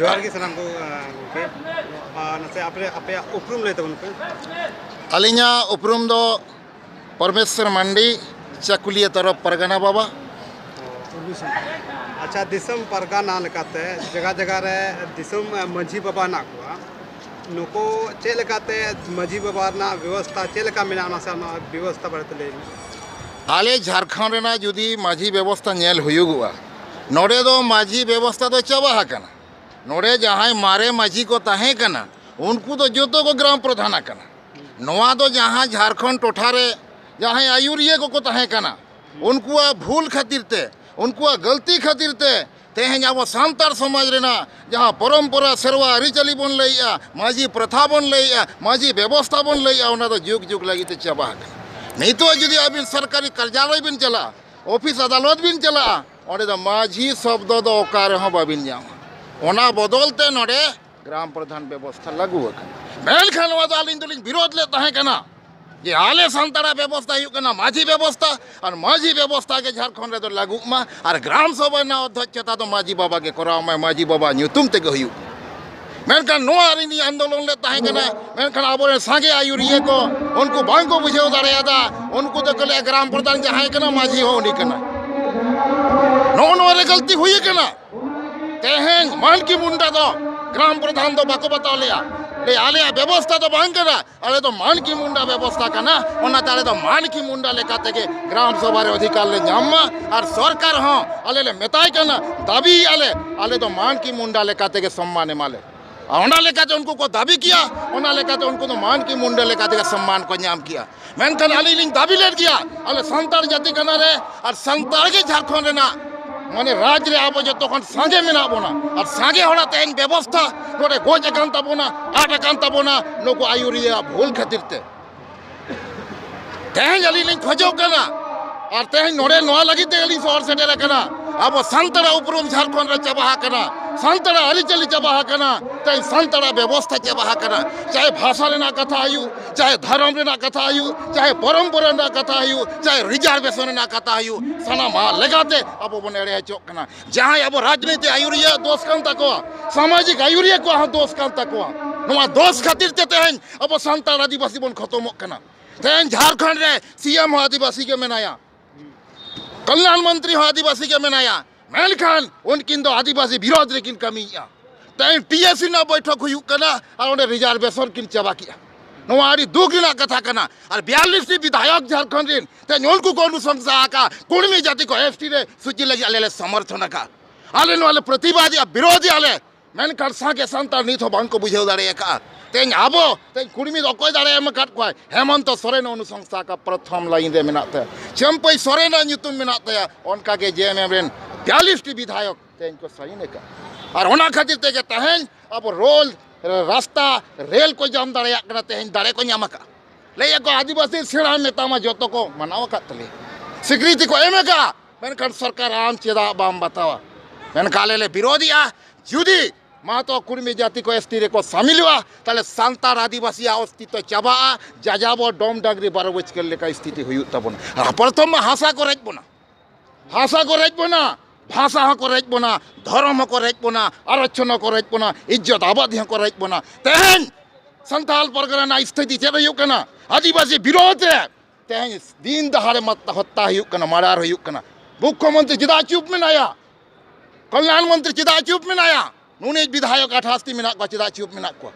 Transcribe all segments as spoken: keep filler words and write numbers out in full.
ᱡᱚᱦᱟᱨ ᱜᱮ ᱥᱟᱱᱟᱢ ᱠᱚ, ᱟᱸ, ᱜᱚᱢᱠᱮ᱾ ᱟᱨ ᱱᱟᱥᱮ ᱟᱯᱮ, ᱟᱯᱮᱭᱟᱜ ᱩᱯᱨᱩᱢ ᱞᱟᱹᱭ ᱛᱟᱵᱚᱱ ᱯᱮ᱾ ᱟᱹᱞᱤᱧᱟᱜ ᱩᱯᱨᱩᱢ ᱫᱚ ᱯᱚᱨᱢᱮᱥᱣᱚᱨ ᱢᱟᱱᱰᱤ, ᱪᱟᱠᱩᱞᱤᱭᱟᱹ ᱛᱚᱨᱚᱯ ᱯᱟᱨᱜᱟᱱᱟ ᱵᱟᱵᱟ᱾ ᱟᱪᱪᱷᱟ, ᱫᱤᱥᱚᱢ ᱯᱟᱨᱜᱟᱱᱟ ᱞᱮᱠᱟᱛᱮ ᱡᱟᱭᱜᱟ ᱡᱟᱭᱜᱟ ᱨᱮ ᱫᱤᱥᱚᱢ, ᱟᱸ, ᱢᱟᱹᱡᱷᱤ ᱵᱟᱵᱟ ᱦᱮᱱᱟᱜ ᱠᱚᱣᱟ, ᱱᱩᱠᱩ ᱪᱮᱫ ᱞᱮᱠᱟᱛᱮ ᱢᱟᱹᱡᱷᱤ ᱵᱟᱵᱟ ᱨᱮᱱᱟᱜ ᱵᱮᱵᱚᱥᱛᱷᱟ ᱪᱮᱫ ᱞᱮᱠᱟ ᱢᱮᱱᱟᱜᱼᱟ, ᱚᱱᱟ ᱥᱮ ᱚᱱᱟ ᱵᱮᱵᱚᱥᱛᱷᱟ ᱵᱟᱨᱮᱛᱮ ᱞᱟᱹᱭ ᱢᱮ᱾ ᱟᱞᱮ ᱡᱷᱟᱲᱠᱷᱚᱸᱰ ᱨᱮᱱᱟᱜ ᱡᱩᱫᱤ ᱢᱟᱹᱡᱷᱤ ᱵᱮᱵᱚᱥᱛᱷᱟ ᱧᱮᱞ ᱦᱩᱭᱩᱜᱚᱜᱼᱟ, ᱱᱚᱰᱮ ᱫᱚ ᱢᱟᱹᱡᱷᱤ ᱵᱮᱵᱚᱥᱛᱷᱟ ᱫᱚ ᱪᱟᱵᱟ ᱟᱠᱟᱱᱟ᱾ ᱱᱚᱰᱮ ᱡᱟᱦᱟᱸᱭ ᱢᱟᱨᱮ ᱢᱟᱹᱡᱷᱤ ᱠᱚ ᱛᱟᱦᱮᱸ ᱠᱟᱱᱟ, ᱩᱱᱠᱩ ᱫᱚ ᱡᱚᱛᱚ ᱠᱚ ᱜᱨᱟᱢ ᱯᱨᱚᱫᱷᱟᱱ ᱟᱠᱟᱱᱟ᱾ ᱱᱚᱣᱟ ᱫᱚ ᱡᱟᱦᱟᱸ ᱡᱷᱟᱲᱠᱷᱚᱸᱰ ᱴᱚᱴᱷᱟ ᱨᱮ ᱡᱟᱦᱟᱸᱭ ᱟᱹᱭᱩᱨᱤᱭᱟᱹ ᱠᱚᱠᱚ ᱛᱟᱦᱮᱸ ᱠᱟᱱᱟ, ᱩᱱᱠᱩᱣᱟᱜ ᱵᱷᱩᱞ ᱠᱷᱟᱹᱛᱤᱨ ᱛᱮ, ᱩᱱᱠᱩᱣᱟᱜ ᱜᱟᱹᱞᱛᱤ ᱠᱷᱟᱹᱛᱤᱨ ᱛᱮ ᱛᱮᱦᱮᱧ ᱟᱵᱚ ᱥᱟᱱᱛᱟᱲ ᱥᱚᱢᱟᱡᱽ ᱨᱮᱱᱟᱜ ᱡᱟᱦᱟᱸ ᱯᱚᱨᱚᱢᱯᱚᱨᱟ, ᱥᱮᱨᱣᱟ, ᱟᱹᱨᱤᱪᱟᱹᱞᱤ ᱵᱚᱱ ᱞᱟᱹᱭᱮᱜᱼᱟ, ᱢᱟᱹᱡᱷᱤ ᱯᱨᱚᱛᱷᱟ ᱵᱚᱱ ᱞᱟᱹᱭᱮᱜᱼᱟ, ᱢᱟᱹᱡᱷᱤ ᱵᱮᱵᱚᱥᱛᱷᱟ ᱵᱚᱱ ᱞᱟᱹᱭᱮᱜᱼᱟ, ᱚᱱᱟ ᱫᱚ ᱡᱩᱜᱽ ᱡᱩᱜᱽ ᱞᱟᱹᱜᱤᱫ ᱛᱮ ᱪᱟᱵᱟ ᱟᱠᱟᱱᱟ᱾ ᱱᱤᱛᱚᱜ ᱡᱩᱫᱤ ᱟᱹᱵᱤᱱ ᱥᱚᱨᱠᱟᱨᱤ ᱠᱟᱨᱡᱟᱞᱚᱭ ᱵᱤᱱ ᱪᱟᱞᱟᱜᱼᱟ, ᱚᱯᱷᱤᱥ ᱟᱫᱟᱞᱚᱛ ᱵᱤᱱ ᱪᱟᱞᱟᱜᱼᱟ, ᱚᱸᱰᱮ ᱫᱚ ᱢᱟᱹᱡᱷᱤ ᱥᱚᱵᱫᱚ ᱫᱚ ᱚᱠᱟ ᱨᱮᱦᱚᱸ ᱵᱟᱵᱤᱱ ᱧᱟᱢᱟ᱾ ᱚᱱᱟ ᱵᱚᱫᱚᱞ ᱛᱮ ᱱᱚᱰᱮ ᱜᱨᱟᱢ ᱯᱨᱚᱫᱷᱟᱱ ᱵᱮᱵᱚᱥᱛᱷᱟ ᱞᱟᱹᱜᱩ ᱟᱠᱟᱱᱟ᱾ ᱢᱮᱱᱠᱷᱟᱱ ᱱᱚᱣᱟ ᱫᱚ ᱟᱹᱞᱤᱧ ᱫᱚᱞᱤᱧ ᱵᱤᱨᱳᱫᱷ ᱞᱮᱫ ᱛᱟᱦᱮᱸ ᱠᱟᱱᱟ ᱡᱮ ᱟᱞᱮ ᱥᱟᱱᱛᱟᱲᱟᱜ ᱵᱮᱵᱚᱥᱛᱷᱟ ᱦᱩᱭᱩᱜ ᱠᱟᱱᱟ ᱢᱟᱹᱡᱷᱤ ᱵᱮᱵᱚᱥᱛᱷᱟ, ᱟᱨ ᱢᱟᱹᱡᱷᱤ ᱵᱮᱵᱚᱥᱛᱷᱟ ᱜᱮ ᱡᱷᱟᱲᱠᱷᱚᱸᱰ ᱨᱮᱫᱚ ᱞᱟᱹᱜᱩᱜ ᱢᱟ, ᱟᱨ ᱜᱨᱟᱢ ᱥᱚᱵᱷᱟ ᱨᱮᱱᱟᱜ ᱚᱫᱽᱫᱷᱚᱪᱪᱷᱚᱛᱟ ᱫᱚ ᱢᱟᱹᱡᱷᱤ ᱵᱟᱵᱟ ᱜᱮ ᱠᱚᱨᱟᱣ ᱢᱟᱭ, ᱢᱟᱹᱡᱷᱤ ᱵᱟᱵᱟ ᱧᱩᱛᱩᱢ ᱛᱮᱜᱮ ᱦᱩᱭᱩᱜ᱾ ᱢᱮᱱᱠᱷᱟᱱ ᱱᱚᱣᱟ ᱟᱹᱞᱤᱧ ᱞᱤᱧ ᱟᱱᱫᱳᱞᱚᱱ ᱞᱮᱫ ᱛᱟᱦᱮᱸ ᱠᱟᱱᱟ, ᱢᱮᱱᱠᱷᱟᱱ ᱟᱵᱚᱨᱮᱱ ᱥᱟᱸᱜᱮ ᱟᱹᱭᱩᱨᱤᱭᱟᱹ ᱠᱚ ᱩᱱᱠᱩ ᱵᱟᱝ ᱠᱚ ᱵᱩᱡᱷᱟᱹᱣ ᱫᱟᱲᱮᱭᱟᱫᱟ, ᱩᱱᱠᱩ ᱫᱚᱠᱚ ᱞᱟᱹᱭᱟ ᱜᱨᱟᱢ ᱯᱨᱚᱫᱷᱟᱱ ᱡᱟᱦᱟᱸᱭ ᱠᱟᱱᱟ ᱢᱟᱹᱡᱷᱤ ᱦᱚᱸ ᱩᱱᱤ ᱠᱟᱱᱟ᱾ ᱱᱚᱜᱼᱚ ᱱᱚᱣᱟ ᱨᱮ ᱜᱟᱹᱞᱛᱤ ᱦᱩᱭ ᱟᱠᱟᱱᱟ᱾ ᱛᱮᱦᱮᱧ ᱢᱟᱱᱠᱤ ᱢᱩᱱᱰᱟ ᱫᱚ ᱜᱨᱟᱢ ᱯᱨᱚᱫᱷᱟᱱ ᱫᱚ ᱵᱟᱠᱚ ᱵᱟᱛᱟᱣ ᱞᱮᱭᱟ, ᱞᱟᱹᱭ ᱟᱞᱮᱭᱟᱜ ᱵᱮᱵᱚᱥᱛᱷᱟ ᱫᱚ ᱵᱟᱝ ᱠᱟᱱᱟ, ᱟᱞᱮ ᱫᱚ ᱢᱟᱱᱠᱤ ᱢᱩᱱᱰᱟ ᱵᱮᱵᱚᱥᱛᱷᱟ ᱠᱟᱱᱟ, ᱚᱱᱟᱛᱮ ᱟᱞᱮ ᱫᱚ ᱢᱟᱱᱠᱤ ᱢᱩᱱᱰᱟ ᱞᱮᱠᱟ ᱛᱮᱜᱮ ᱜᱨᱟᱢ ᱥᱚᱵᱷᱟ ᱨᱮ ᱚᱫᱷᱤᱠᱟᱨ ᱞᱮ ᱧᱟᱢ ᱢᱟ᱾ ᱟᱨ ᱥᱚᱨᱠᱟᱨ ᱦᱚᱸ ᱟᱞᱮ ᱞᱮ ᱢᱮᱛᱟᱭ ᱠᱟᱱᱟ, ᱫᱟᱹᱵᱤᱭᱮᱜᱼᱟ ᱞᱮ, ᱟᱞᱮ ᱫᱚ ᱢᱟᱱᱠᱤ ᱢᱩᱱᱰᱟ ᱞᱮᱠᱟ ᱛᱮᱜᱮ ᱥᱚᱢᱢᱟᱱ ᱮᱢᱟᱞᱮ᱾ ᱟᱨ ᱚᱱᱟ ᱞᱮᱠᱟᱛᱮ ᱩᱱᱠᱩ ᱠᱚ ᱫᱟᱹᱵᱤ ᱠᱮᱭᱟ, ᱚᱱᱟ ᱞᱮᱠᱟᱛᱮ ᱩᱱᱠᱩ ᱫᱚ ᱢᱟᱱᱠᱤ ᱢᱩᱱᱰᱟ ᱞᱮᱠᱟ ᱛᱮᱜᱮ ᱥᱚᱢᱢᱟᱱ ᱠᱚ ᱧᱟᱢ ᱠᱮᱭᱟ᱾ ᱢᱮᱱᱠᱷᱟᱱ ᱟᱹᱞᱤᱧ ᱞᱤᱧ ᱫᱟᱹᱵᱤ ᱞᱮᱫ ᱜᱮᱭᱟ, ᱟᱞᱮ ᱥᱟᱱᱛᱟᱲ ᱡᱟᱹᱛᱤ ᱠᱟᱱᱟ ᱞᱮ, ᱟᱨ ᱥᱟᱱᱛᱟᱲ ᱜᱮ ᱡᱷᱟᱲᱠᱷᱚᱸᱰ ᱨᱮᱱᱟᱜ, ᱢᱟᱱᱮ, ᱨᱟᱡᱽ ᱨᱮ ᱟᱵᱚ ᱡᱚᱛᱚ ᱠᱷᱚᱱ ᱥᱟᱸᱜᱮ ᱢᱮᱱᱟᱜ ᱵᱚᱱᱟ, ᱟᱨ ᱥᱟᱸᱜᱮ ᱦᱚᱲᱟᱜ ᱛᱮᱦᱮᱧ ᱵᱮᱵᱚᱥᱛᱷᱟ ᱱᱚᱰᱮ ᱜᱚᱡ ᱟᱠᱟᱱ ᱛᱟᱵᱚᱱᱟ, ᱟᱫ ᱟᱠᱟᱱ ᱛᱟᱵᱚᱱᱟ, ᱱᱩᱠᱩ ᱟᱹᱭᱩᱨᱤᱭᱟᱹ ᱵᱷᱩᱞ ᱠᱷᱟᱹᱛᱤᱨ ᱛᱮ᱾ ᱛᱮᱦᱮᱧ ᱟᱹᱞᱤᱧ ᱞᱤᱧ ᱠᱷᱚᱡᱚᱜ ᱠᱟᱱᱟ, ᱟᱨ ᱛᱮᱦᱮᱧ ᱱᱚᱰᱮ ᱱᱚᱣᱟ ᱞᱟᱹᱜᱤᱫ ᱛᱮ ᱟᱹᱞᱤᱧ ᱥᱚᱦᱚᱨ ᱥᱮᱴᱮᱨ ᱟᱠᱟᱱᱟ, ᱟᱵᱚ ᱥᱟᱱᱛᱟᱲᱟᱜ ᱩᱯᱨᱩᱢ ᱡᱷᱟᱲᱠᱷᱚᱸᱰ ᱨᱮ ᱪᱟᱵᱟ ᱟᱠᱟᱱᱟ, ᱥᱟᱱᱛᱟᱲᱟᱜ ᱟᱹᱨᱤᱪᱟᱹᱞᱤ ᱪᱟᱵᱟ ᱟᱠᱟᱱᱟ, ᱛᱮᱦᱮᱧ ᱥᱟᱱᱛᱟᱲᱟᱜ ᱵᱮᱵᱚᱥᱛᱷᱟ ᱪᱟᱵᱟ ᱟᱠᱟᱱᱟ᱾ ᱪᱟᱦᱮ ᱵᱷᱟᱥᱟ ᱨᱮᱱᱟᱜ ᱠᱟᱛᱷᱟ ᱦᱩᱭᱩᱜ, ᱪᱟᱦᱮ ᱫᱷᱚᱨᱚᱢ ᱨᱮᱱᱟᱜ ᱠᱟᱛᱷᱟ ᱦᱩᱭᱩᱜ, ᱪᱟᱦᱮ ᱯᱚᱨᱚᱢᱯᱚᱨᱟ ᱨᱮᱱᱟᱜ ᱠᱟᱛᱷᱟ ᱦᱩᱭᱩᱜ, ᱪᱟᱦᱮ ᱨᱤᱡᱟᱨᱵᱷᱮᱥᱚᱱ ᱨᱮᱱᱟᱜ ᱠᱟᱛᱷᱟ ᱦᱩᱭᱩᱜ, ᱥᱟᱱᱟᱢᱟᱜ ᱞᱮᱠᱟᱛᱮ ᱟᱵᱚ ᱵᱚᱱ ᱮᱲᱮ ᱦᱚᱪᱚᱜ ᱠᱟᱱᱟ᱾ ᱡᱟᱦᱟᱸᱭ ᱟᱵᱚ ᱨᱟᱡᱽᱱᱤᱛᱤ ᱟᱹᱭᱩᱨᱤᱭᱟᱹ ᱫᱳᱥ ᱠᱟᱱ ᱛᱟᱠᱚᱣᱟ, ᱥᱟᱢᱟᱡᱤᱠ ᱟᱹᱭᱩᱨᱤᱭᱟᱹ ᱠᱚᱣᱟᱜ ᱦᱚᱸ ᱫᱳᱥ ᱠᱟᱱ ᱛᱟᱠᱚᱣᱟ᱾ ᱱᱚᱣᱟ ᱫᱳᱥ ᱠᱷᱟᱹᱛᱤᱨ ᱛᱮ ᱛᱮᱦᱮᱧ ᱟᱵᱚ ᱥᱟᱱᱛᱟᱲ ᱟᱹᱫᱤᱵᱟᱹᱥᱤ ᱵᱚᱱ ᱠᱷᱚᱛᱚᱢᱚᱜ ᱠᱟᱱᱟ᱾ ᱛᱮᱦᱮᱧ ᱡᱷᱟᱲᱠᱷᱚᱸᱰ ᱨᱮ ᱥᱤ ᱮᱢ ᱦᱚᱸ ᱟᱹᱫᱤᱵᱟᱹᱥᱤ ᱜᱮ ᱢᱮᱱᱟᱭᱟ, ᱠᱚᱞᱭᱟᱱ ᱢᱚᱱᱛᱨᱤ ᱦᱚᱸ ᱟᱹᱫᱤᱵᱟᱹᱥᱤ ᱜᱮ ᱢᱮᱱᱟᱭᱟ, ᱢᱮᱱᱠᱷᱟᱱ ᱩᱱᱠᱤᱱ ᱫᱚ ᱟᱹᱫᱤᱵᱟᱹᱥᱤ ᱵᱤᱨᱳᱫᱷ ᱨᱮᱠᱤᱱ ᱠᱟᱹᱢᱤᱭᱮᱫᱼᱟ᱾ ᱛᱮᱦᱮᱧ ᱴᱤ ᱮᱥ ᱥᱤ ᱨᱮᱱᱟᱜ ᱵᱳᱭᱴᱷᱚᱠ ᱦᱩᱭᱩᱜ ᱠᱟᱱᱟ ᱟᱨ ᱚᱸᱰᱮ ᱨᱤᱡᱟᱨᱵᱷᱮᱥᱚᱱ ᱠᱤᱱ ᱪᱟᱵᱟ ᱠᱮᱜᱼᱟ᱾ ᱱᱚᱣᱟ ᱟᱹᱰᱤ ᱫᱩᱠ ᱨᱮᱱᱟᱜ ᱠᱟᱛᱷᱟ ᱠᱟᱱᱟ᱾ ᱟᱨ ᱵᱤᱭᱟᱞᱞᱤᱥ ᱴᱤ ᱵᱤᱫᱷᱟᱭᱚᱠ ᱡᱷᱟᱲᱠᱷᱚᱸᱰ ᱨᱮᱱ, ᱛᱮᱦᱮᱧ ᱩᱱᱠᱩ ᱠᱚ ᱚᱱᱩᱥᱚᱝᱥᱟ ᱟᱠᱟᱫ, ᱠᱩᱲᱢᱤ ᱡᱟᱹᱛᱤ ᱠᱚ ᱮᱥ ᱴᱤ ᱨᱮ ᱥᱩᱪᱤ ᱞᱟᱹᱜᱤᱫ ᱟᱞᱮ ᱞᱮ ᱥᱚᱢᱚᱨᱛᱷᱚᱱ ᱟᱠᱟᱫ, ᱟᱞᱮ ᱱᱚᱣᱟ ᱞᱮ ᱯᱨᱚᱛᱤᱵᱟᱫᱮᱜᱼᱟ, ᱵᱤᱨᱳᱫᱷᱮᱜᱼᱟ ᱞᱮ᱾ ᱢᱮᱱᱠᱷᱟᱱ ᱥᱟᱸᱜᱮ ᱥᱟᱱᱛᱟᱲ ᱱᱤᱛ ᱦᱚᱸ ᱵᱟᱝ ᱠᱚ ᱵᱩᱡᱷᱟᱹᱣ ᱫᱟᱲᱮ ᱟᱠᱟᱫᱼᱟ᱾ ᱛᱮᱦᱮᱧ ᱟᱵᱚ, ᱛᱮᱦᱮᱧ ᱠᱩᱲᱢᱤ ᱫᱚ ᱚᱠᱚᱭ ᱫᱟᱲᱮ ᱮᱢ ᱟᱠᱟᱫ ᱠᱚᱣᱟᱭ? ᱦᱮᱢᱚᱱᱛᱚ ᱥᱚᱨᱮᱱ ᱚᱱᱩᱥᱚᱝᱥᱛᱷᱟ ᱟᱠᱟᱫ, ᱯᱨᱚᱛᱷᱚᱢ ᱞᱟᱭᱤᱱ ᱨᱮ ᱢᱮᱱᱟᱜ ᱛᱟᱭᱟ, ᱪᱟᱹᱢᱯᱟᱹᱭ ᱥᱚᱨᱮᱱᱟᱜ ᱧᱩᱛᱩᱢ ᱢᱮᱱᱟᱜ ᱛᱟᱭᱟ, ᱚᱱᱠᱟᱜᱮ ᱡᱮ ᱮᱢ ᱮᱢ ᱨᱮᱱ ᱵᱤᱭᱟᱞᱞᱤᱥ ᱴᱤ ᱵᱤᱫᱷᱟᱭᱚᱠ ᱛᱮᱦᱮᱧ ᱠᱚ ᱥᱟᱭᱤᱱ ᱟᱠᱟᱫ᱾ ᱟᱨ ᱚᱱᱟ ᱠᱷᱟᱹᱛᱤᱨ ᱛᱮᱜᱮ ᱛᱮᱦᱮᱧ ᱟᱵᱚ ᱨᱳᱞ, ᱨᱟᱥᱛᱟ, ᱨᱮᱞ ᱠᱚ ᱧᱟᱢ ᱫᱟᱲᱮᱭᱟᱜ ᱠᱟᱱᱟ, ᱛᱮᱦᱮᱧ ᱫᱟᱲᱮ ᱠᱚ ᱧᱟᱢ ᱟᱠᱟᱫ᱾ ᱞᱟᱹᱭ ᱟᱠᱚ ᱟᱹᱫᱤᱵᱟᱹᱥᱤ ᱥᱮᱬᱟ ᱱᱮᱛᱟ ᱢᱟ ᱡᱚᱛᱚ ᱠᱚ ᱢᱟᱱᱟᱣ ᱟᱠᱟᱫ ᱛᱟᱞᱮᱭᱟ, ᱥᱤᱠᱨᱤᱛᱤ ᱠᱚ ᱮᱢ ᱟᱠᱟᱫ, ᱢᱮᱱᱠᱷᱟᱱ ᱥᱚᱨᱠᱟᱨ ᱟᱢ ᱪᱮᱫᱟᱜ ᱵᱟᱢ ᱵᱟᱛᱟᱣᱟ? ᱢᱮᱱᱠᱷᱟᱱ ᱟᱞᱮ ᱞᱮ ᱵᱤᱨᱳᱫᱷᱮᱜᱼᱟ᱾ ᱡᱩᱫᱤ ᱢᱟᱦᱟᱛᱚ ᱠᱩᱲᱢᱤ ᱡᱟᱹᱛᱤ ᱠᱚ ᱮᱥ ᱴᱤ ᱨᱮᱠᱚ ᱥᱟᱢᱤᱞᱚᱜᱼᱟ, ᱛᱟᱦᱞᱮ ᱥᱟᱱᱛᱟᱲ ᱟᱹᱫᱤᱵᱟᱹᱥᱤᱭᱟᱜ ᱚᱥᱛᱤᱛᱣᱚ ᱪᱟᱵᱟᱜᱼᱟ, ᱡᱟᱡᱟᱵᱚᱨ ᱰᱚᱢ ᱰᱟᱝᱨᱤ ᱵᱟᱨᱚ ᱵᱟᱹᱡᱠᱟᱹᱞ ᱞᱮᱠᱟ ᱥᱛᱷᱤᱛᱤ ᱦᱩᱭᱩᱜ ᱛᱟᱵᱚᱱᱟ᱾ ᱟᱨ ᱯᱨᱚᱛᱷᱚᱢ ᱢᱟ ᱦᱟᱥᱟ ᱠᱚ ᱨᱮᱡ ᱵᱚᱱᱟ, ᱦᱟᱥᱟ ᱠᱚ ᱨᱮᱡ ᱵᱚᱱᱟ, ᱵᱷᱟᱥᱟ ᱦᱚᱸᱠᱚ ᱨᱮᱡ ᱵᱚᱱᱟ, ᱫᱷᱚᱨᱚᱢ ᱦᱚᱸᱠᱚ ᱨᱮᱡ ᱵᱚᱱᱟ, ᱟᱨᱚᱪᱷᱚᱱ ᱦᱚᱸᱠᱚ ᱨᱮᱡ ᱵᱚᱱᱟ, ᱤᱡᱽᱡᱚᱛ ᱟᱵᱟᱫᱤ ᱦᱚᱸᱠᱚ ᱨᱮᱡ ᱵᱚᱱᱟ᱾ ᱛᱮᱦᱮᱧ ᱥᱟᱱᱛᱟᱲ ᱯᱟᱨᱜᱟᱱᱟ ᱨᱮᱱᱟᱜ ᱥᱛᱷᱤᱛᱤ ᱪᱮᱫ ᱦᱩᱭᱩᱜ ᱠᱟᱱᱟ? ᱟᱹᱫᱤᱵᱟᱹᱥᱤ ᱵᱤᱨᱳᱫᱷ ᱨᱮ ᱛᱮᱦᱮᱧ ᱫᱤᱱ ᱫᱟᱦᱟᱲᱮ ᱢᱟᱛ-, ᱦᱚᱛᱛᱟ ᱦᱩᱭᱩᱜ ᱠᱟᱱᱟ, ᱢᱟᱨᱰᱟᱨ ᱦᱩᱭᱩᱜ ᱠᱟᱱᱟ᱾ ᱢᱩᱠᱠᱷᱚᱢᱚᱱᱛᱨᱤ ᱪᱮᱫᱟᱜ ᱪᱩᱯ ᱢᱮᱱᱟᱭᱟ? ᱠᱚᱞᱭᱟᱱ ᱢᱚᱱᱛᱨᱤ ᱪᱮᱫᱟᱜ ᱪᱩᱯ ᱢᱮᱱᱟᱭᱟ? ᱱᱩᱱᱤᱡ ᱵᱤᱫᱷᱟᱭᱚᱠ ᱟᱴᱷᱟᱥ ᱴᱤ ᱢᱮᱱᱟᱜ ᱠᱚᱣᱟ, ᱪᱮᱫᱟᱜ ᱪᱩᱯ ᱢᱮᱱᱟᱜ ᱠᱚᱣᱟ?